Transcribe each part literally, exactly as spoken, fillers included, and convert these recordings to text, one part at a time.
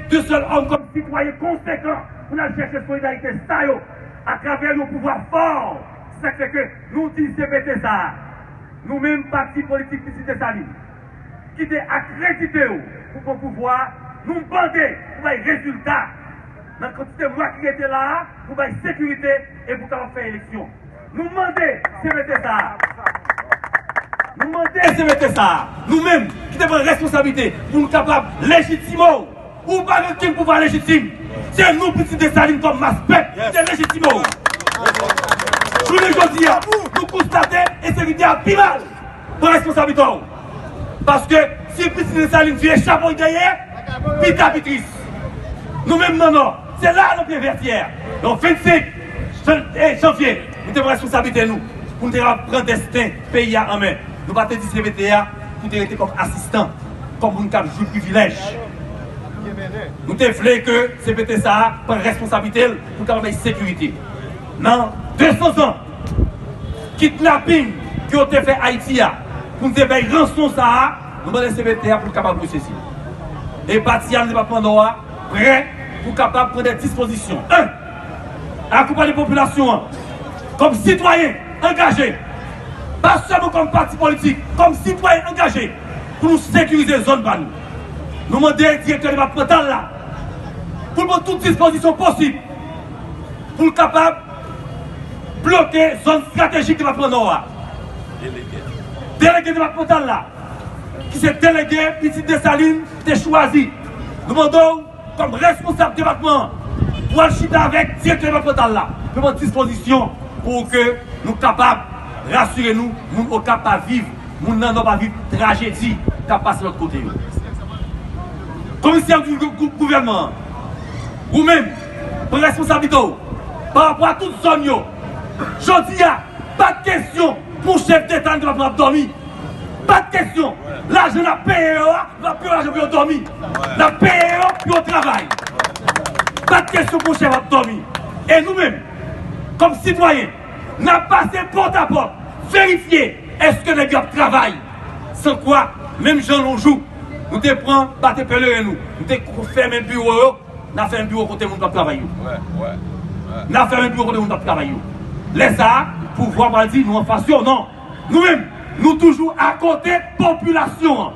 De sèl òm kòm sitwayen konsekan pou n al chèche solidarite sa yo atravè yon pouvwa fò. Sa k fè ke nou di C P T sa a, nou menm pati politik Pitit Desalin, ki te akredite yo pou pran pouvwa a, nou mande pou bay rezilta nan kantite mwa ki rete la a, pou bay sekirite e pou kapab fè eleksyon. Nou mande C P T sa a. Nou mande C P T sa a. Nou menm ki te pran responsablite pou nou kapab lejitime w. Ou pa gen okenn pouvwa lejitim. Se nou, Pitit Desalin, kòm mas pèp, ki te lejitime w. Jounen jodi a, nou konstate ensekirite a pi mal. Pran responsablite w. Paske si Pitit Desalin vire chapo l dèyè, pita pi tris. Nou menm nan Nò, se la nan pye Vètyè, nan vennsenk jan-, eh, janvye, nou te pran responsablite nou pou nou te kapab pran desten peyi a an men. Nou pa te di C P T a pou te rete kòm asistan, kòm moun k ap jwi privilèj. Nou te vle ke C P T sa a pran responsablite l pou l kapab bay sekirite. Nan de san zan kidnaping ke yo te fè Ayiti a, pou n te bay ranson sa a, nou mande C P T a pou l kapab resezi. E pati a nan depatman Nò a prè pou kapab pran de dispozisyon. En, akonpanye popilasyon an kòm sitwayen angaje, pa sèlman kòm pati politik, kòm sitwayen angaje pou nou sekirize zòn pa nou. Nou mande direktè depatmantal la pou l pran tout dispozisyon posib pou l kapab bloke zòn estratejik depatman Nò a. Delege depatmantal la, ki se delege Pitit Desalin te chwazi, nou mande w kòm responsab depatman an pou al chita avèk direktè depatmantal la pou pran dispozisyon pou ke nou kapab rasire nou, moun Okap pa viv, moun nan Nò pa viv trajedi k ap pase lòt kote yo. Komisè gou-, gou-, gouvènman an, ou menm, pran responsablite w pa rapò a tout zòn yo. Jodi a, pa t kesyon pou chèf deta nan depatman ap dòmi. Pa t kesyon. Lajan n ap peye yo a, n ap peye yo lajan pou yo dòmi. N ap peye yo pou yo travay. Pa t kesyon pou chèf ap dòmi. E nou menm, kòm sitwayen, n ap pase pòt a pòt, verifye èske nèg yo ap travay. San kwa, menm jan yon jou, nou te pran bate peleren nou, nou te fèmen biwo yo, n a fèmen biwo kote moun k ap travay yo. N a fèmen biwo kote moun k ap travay yo. Lè sa a, pouvwa pral di nou anfas yo, non. Nou menm, nou toujou akote popilasyon an.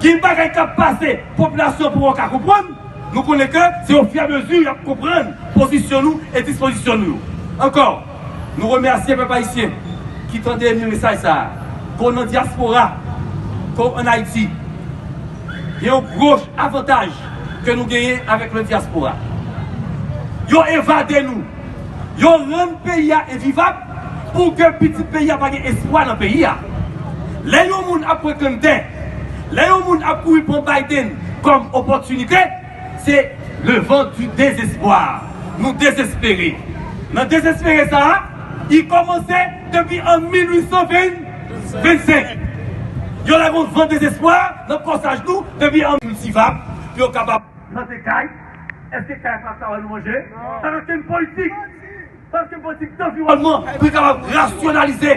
Gen bagay k ap pase, popilasyon an poko ka konprann. Nou konnen ke se ofiramezi y ap konprann pozisyon nou e dispozisyon nou yo. Ankò, nou remèsye pèp ayisyen ki tande mesaj sa a. Ke w nan dyaspora, ke w ann Ayiti, gen yon gwo avantaj ke nou genyen avèk le diaspora. Yo evade nou. Yo rann peyi a envivab pou ke pitit peyi a pa gen espwa nan peyi a. Lè yon moun ap pran kanntè, lè yon moun ap kouri pran Biden kòm opòtinite, se le vent du désespoir. Nou dezespere. Nan dezespere sa a, li kòmanse depi an mil uit san vennsenk. Yo lage yon van dezespwa nan kòsaj nou depi an kiltivab pou yo kapab plante kay. Èske kay ap ap ba nou manje? Pa gen okenn politik. Pa gen okenn politik danviwònman pou yo kapab rasyonalize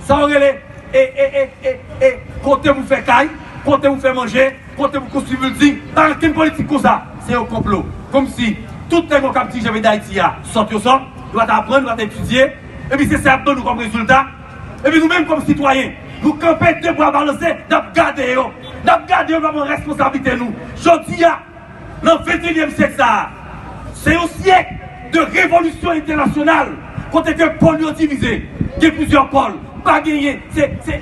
sa yo rele e, e, e, e, e, kote pou fè kay, kote pou fè manje, kote pou konstwi bilding. Pa gen okenn politik konsa. Se yon konplo. Kòmsi tout nèg yo k ap dirije peyi Dayiti a, sòt yo sòt, yo pa t aprann, yo pa t etidye. Epi se sa y ap ban nou kòm rezilta. Epi nou menm kòm sitwayen, nou kanpe de bra balanse, n ap gade yo. N ap gade yo, n ap pran responsablite nou. Jodi a, nan venteyinyèm syèk sa a, se yon syèk de revolisyon entènasyonal, kote ke pòl yo divize, gen plizyè pòl, pa genyen, se, se,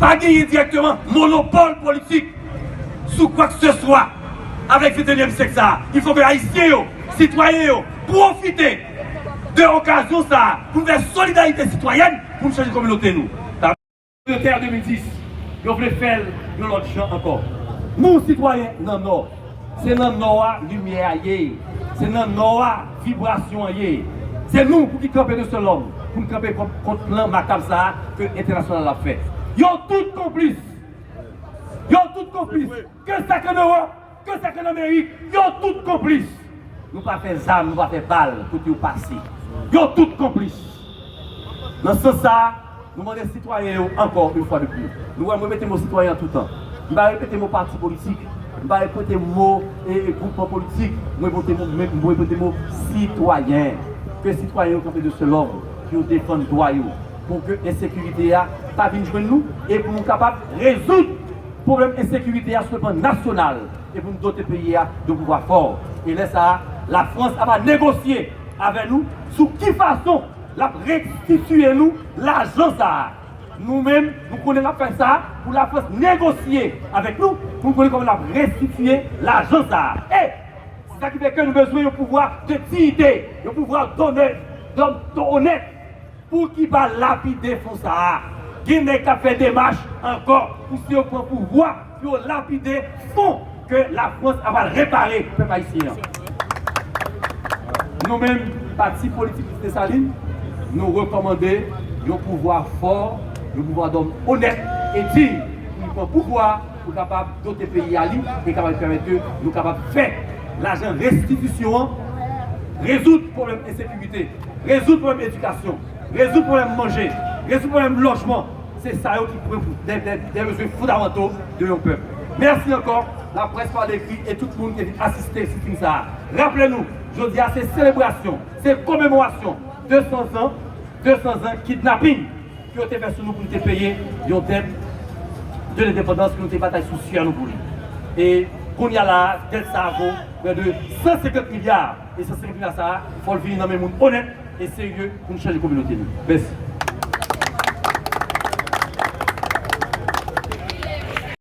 pa genyen dirèkteman monopòl politik sou kwakeseswa avèk venteyinyèm syèk sa a. Il faut que Ayisyen yo, sitwayen yo, pwofite de okazyon sa a pou n fè solidarite sitwayèn pou n chanje kominote nou. Kominote a de mil dis, yo vle fè l yon lòt jan ankò. Nou, sitwayen nan Nò, se nan Nò a limyè a ye. Se nan Nò a vibrasyon an ye. Se nou pou ki kanpe de sèl òm, pou n kanpe kont, kont plan makab sa a ke entènasyonal la ap fè. Yo tout konplis. Yo tout konplis. Ke sa k ann Ewòp, ke sa k ann Amerik, yo tout konplis. Nou pa fè zam, nou pa fè bal kote yo pase. Yo tout konplis. Nan sans sa a, nou mande sitwayen yo ankò yon fwa de plis. Nou wè, mwen repete mo sitwayen an toutan. M pa repete mo pati politik. M pa repote mo e, e gwoupman politik, mwen repote mo, mwen repote mo sitwayen. Ke sitwayen yo kanpe de sèl òm, ke yo defann dwa yo, pou ke ensekirite a pa vin jwenn nou, e pou nou kapab rezoud pwoblèm ensekirite a sou le plan nasyonal, e pou nou dote peyi a de pouvwa fò. E lè sa a, Lafrans ap al negosye avè nou sou ki fason l ap restitiye nou lajan sa a. Nou menm, nou konnen l ap fè sa pou Lafrans negosye avèk nou, pou nou konnen kòman l ap restitiye lajan sa a. E se sa ki fè ke nou bezwen yon pouvwa de diyite, yon pouvwa donè, dòm onèt, pou ki pa lapide fon sa a. Gen nèg k ap fè demach ankò pou si yo pran pouvwa, pou yo lapide fon ke Lafrans ap al repare pèp ayisyen an. Nou menm, pati politik Desalin, nou rekòmande yon pouvwa fò, yon pouvwa dòm onèt e diy pou li pran pouvwa, pou kapab dote peyi a li e kapab pèmèt ke nou kapab fè lajan restitisyon an, rezoud pwoblèm ensekirite, rezoud pwoblèm edikasyon, rezoud pwoblèm manje, rezoud pwoblèm lojman. Se sa yo ki pre- de, de, de bezwen fondamanto de yon pèp. Mèsi ankò, laprès pa lekri e tout moun ki vin asiste sitting sa a. Raple nou, jodi a se selebrasyon, se komemorasyon de san zan, de san zan kidnaping ke yo te fè sou nou pou nou te peye yon dèt de lendepandans ke nou te batay sou syè nou pou li. E kounye a la a, dèt sa a vo prè de san senkant milya. E san senkant milya sa a, fò l vini nan men moun onèt e serye pou nou chanje kominote nou. Mèsi.